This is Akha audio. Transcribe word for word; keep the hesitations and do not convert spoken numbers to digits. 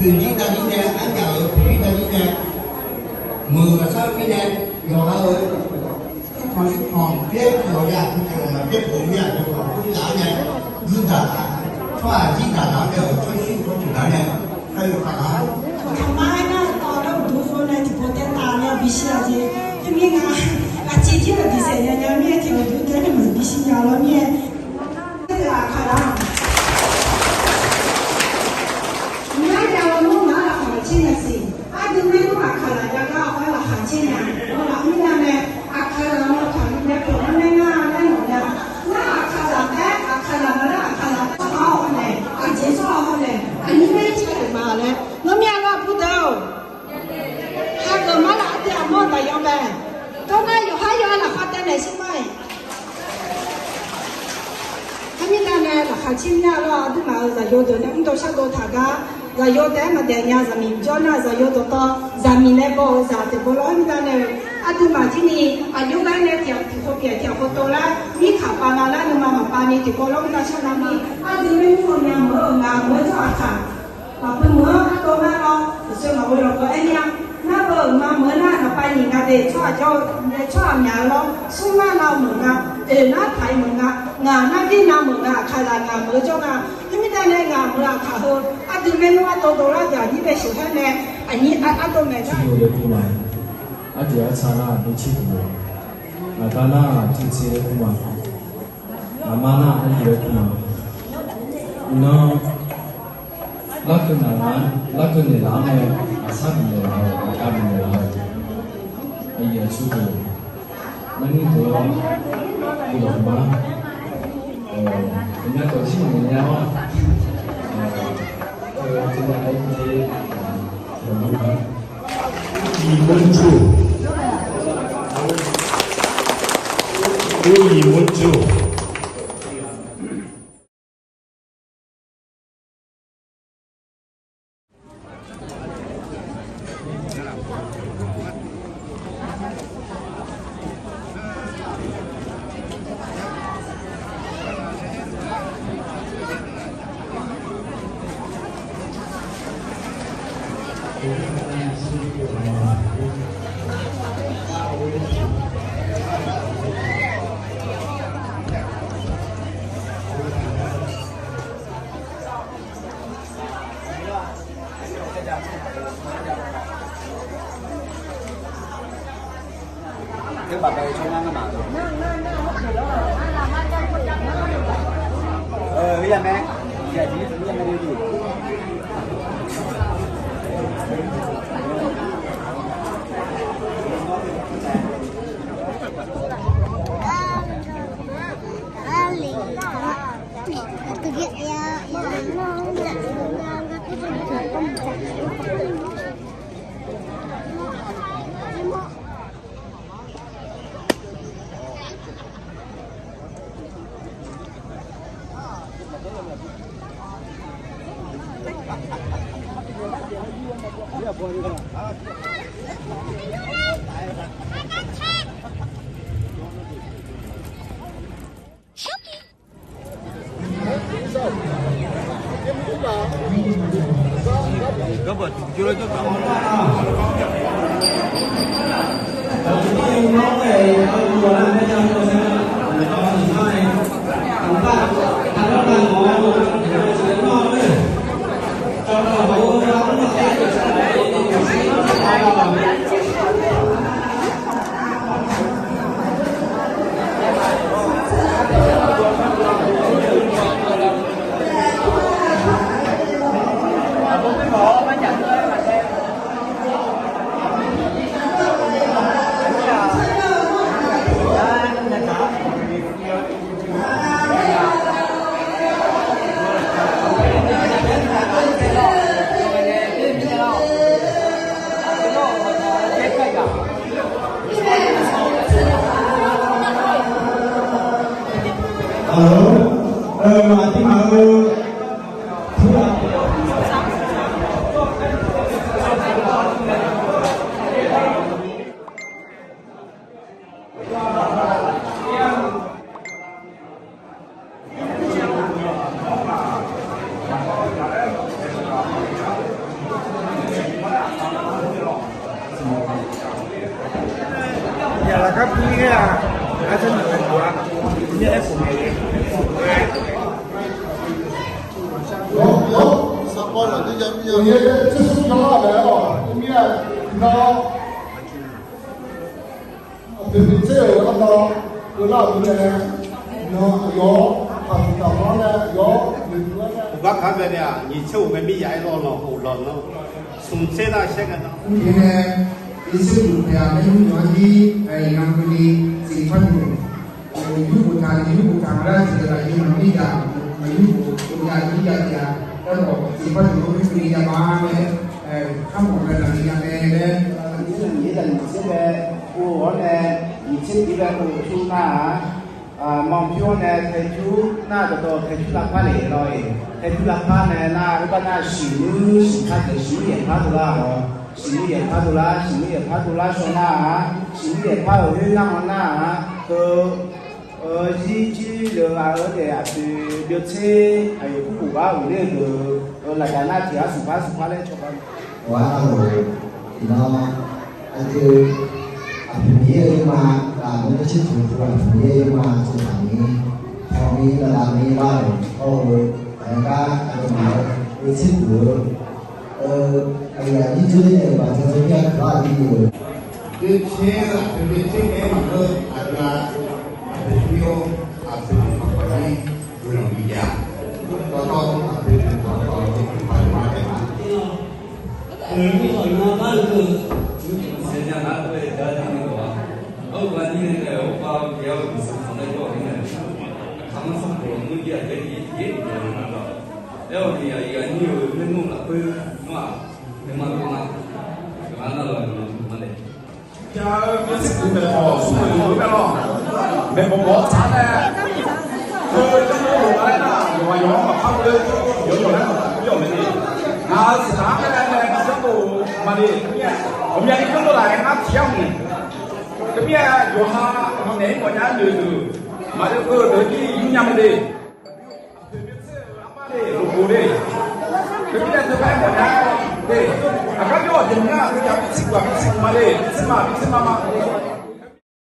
Poeqzir davzir nae, arjaq-euq poeqzir davzir nae, meuq ghaqsar-eu mirnae, yawqha-euq shirpanq shirpanq byaer-eu yawqya aqduq taqlaq, byaerpof mir-aq dawqkawq khoertaf-anr nae, yurdaq, tsawrhaq zir daq daq-anr nae, awq tsawrshir tsawrtiq daq-anr nae, kar yawkhav lar. Aqkaq mar-aer nar-aq, tawv lar uqduq khawf nae tiqpov taev taf nae bishir-a jeq. Teumirnae, aqciv jir-euq diqsaef nya nya mir-aer tiq ghaq uqduq taev nae maqbishir nya lawr mir-aer. Aqkaq lar. Ngar ya-eu nmr nar laqkhaq caer nya siq. Aqdui maernmr aqkaq laf jav gar-awr laqkhaq caer nya. Ngar laf mirnae mae, aqkaq laf-anr taqnymr nae pyeuf-anr nae ngar laer nawq nya. Ngar aqkaq laf taef, aqkaq laf ma laer aqkaq laf taef-awr nae, aqjeq tsawrhaq hawr nae, aqnyir maer ca-euq ma laer. Nawr mir-a lar aqbur deuq-or. Hageuf mar laf aqdui aqmawr-eu daqyan mae. Tawr nar yawqhar yawqha laqkhaq taev naeq shir ma-iq. Teumirnae nae laqkhaq caer mir-a lar aqduimaf-euq zaqyo deuq nae mrdov shardov taq gar, zaqyo taef-aer maqdaef nya zaqmiq jawr nar zaqyo dawqtawv zaqmiq nae baw-euq zaq taef baw lar mirnae nae, aqduimaf jir ni aqjox gar nae tiq ghaq tiq khov pyaeq tiq ghaq khov tov lar mirkaq pav ma lar nuima maqpav ni tiq baw lar mirnae shar nar ni, aqdui maernmr-eu nya meuq-eu ngaq meuq-eu tsawrhaq aqkaq Maqpeu meuq-anr ardov nar lawr, uqshoe maqghoe lawqgawv aer nya. Ngar beu-euq ma meuq-eu nar naqpav nyiq nga de, tsawrhaq jawr-eu nae tsawrhaq myaq-eu lawr, smr nar nav meuq nga, oeq nar taq-iq meuq nga, ngaq nar vir nav meuq nga, aqkaq zaq ngaq meuq-eu jawr nga. Khoermirnae nae ngaq meuq-eu aqkaq heu, ardui maernmr ardov dov lar jaq nyir bae sheuq haer nae, aqnyir ardov maeq nar. Ardeuv arca nar aqdui tser duq-a, ngaq gar nar aqdui tser-eu ma. Ngaqma nar aqyuif-aer kur ma. Iqnan larkeuv naeqlaf-anr, larkeuv naeqlaf-anr nae, aqsar bifnaeq laf-eu, aqkar bifnaeq laf-eu, aqyuif aqtsu deuq, marnyir deuq-awr, guiqlanq ma. Aqmyan dawq jir maqngaeq nya-awr, Yiq murjur. Yiq murjur. Aqyawf-aer tser smr yawlar-euq mae-awq. Teumirnae iqnan aqpoeq tser-euq arnan keuvlar-euq mirnae, iqnan aqyawf-anr taqduq taqmq-anr nae aqyawf-anr noeqduq-aer nae, uqgar kaq-anr bae nae-aq, nyiq tser-euq mae mir yaf-aer lawr lanq khof lanq nan, smq tser nar shaer ngae nan. Mrjeq nae, irtser duq pyaeq-a maernmr yawqha jir, iqnan keuvni, tseq par duq, yurkhof taq ni yurkhof taq-a laer tiqdeuq lafyur maqmir daq, maqyurkhof ya jir ya tiq-a, aerkhawf tseq par duq-anr keuvni yama nae, kamq mawf nae daqni ya mae laer, irtser duq nyiq tser bae, ov-awr nae, nyiq tser tiq bae ov-eu tur nar-aq, manq pyur-awr nae taetur nar, dawqdawq taetur lavpar le lawr-iq, taetur lavpar nae nar, oerbar nar siqnuir siqpar deuq siqnuir yaeqpar dovlar-awq. Siqnuir yaeqpar dovlar, siqnuir yaeqpar dovlar shaw nar-aq, siqnuir yaeqpar-euq khoer ngar-anr nar-aq, teu, zir jir le-eu ghaq-eu daef aqpoeq byovtser aqyawf kurkhof gar uqler-eu deuq, lafgaq nar tiq ghaq smq par smq par laer cawba. Awq-ar nar-aq, iqnan aqdui aqpoeq Miqyaer-euq yawma, aqmur tser tmq pu aqpoeq Miqyaer-euq yawma tsov taq ni, tawq ni, laflaf ni lar-euq hawr-eu, aqyawf gar aqduimaf-euq oe tser duq-eu, aqyuif aqnyir dzoer nae baq dzae dzae mir-a keuq-ar aqnyir-eu, dzoer tser aqpoeq dzoer tser nae maqngeur aqdui-a, aqpoeq tser-awr, aqpoeq tser paq paq-ir guiqlanq bif jav-a. Dawqtawv aqpoeq tser paq paq-eu paq paq-aer ma. Aqyawf mirkhanq nar bar-eu deuq, mirkhanq saeq nya nar-eu gar ni-eu-aq, arbar ni nae nae-euq arbar pyaeq-awr-euq guiqlanq sanq nae jawr-euq mirnae, aqkaq-anr sanrkhof-eu mur jir aqyaer ni yaer tiqjeq-a nar-aq, aer-awq ni aqyuif aqnyir-euq maernmr lafkhoer nar-aq, nuima dov nar, aqgaf nar-aq, nuima dov ma daef. Jav-eu myavtser kuq maeqbawq smr-euq lof-aer lawr, maeqbawq bawq-awr tsaq nae, heu janrluf-a laer nar, yawqghaq yawq-anr maqpar ghoe-eu yawqyawq laer maqpar ghoe-awq mae ni. Ngaq-euq siqtaq-anr khaer nae nae janrluf maqle. Teumirnae ghawqmyani janrluf laf-aer ngar tiq yar mq. Teumirnae yawqha maq naeq-ir mawfnya-aer noeqdeuq, maqle ghoe-eu deuq jir yur nya mae le. Aqpoeq myavtser-euq armar le, loqgoq le. Teumirnae teugar-aer mawfnya-aer le. Aqgar jawr-awq jeq maqngeur, aqpoeq jav bi tser kuq aqbi tser kuq ma le, bi tser ma bi tser ma ma le.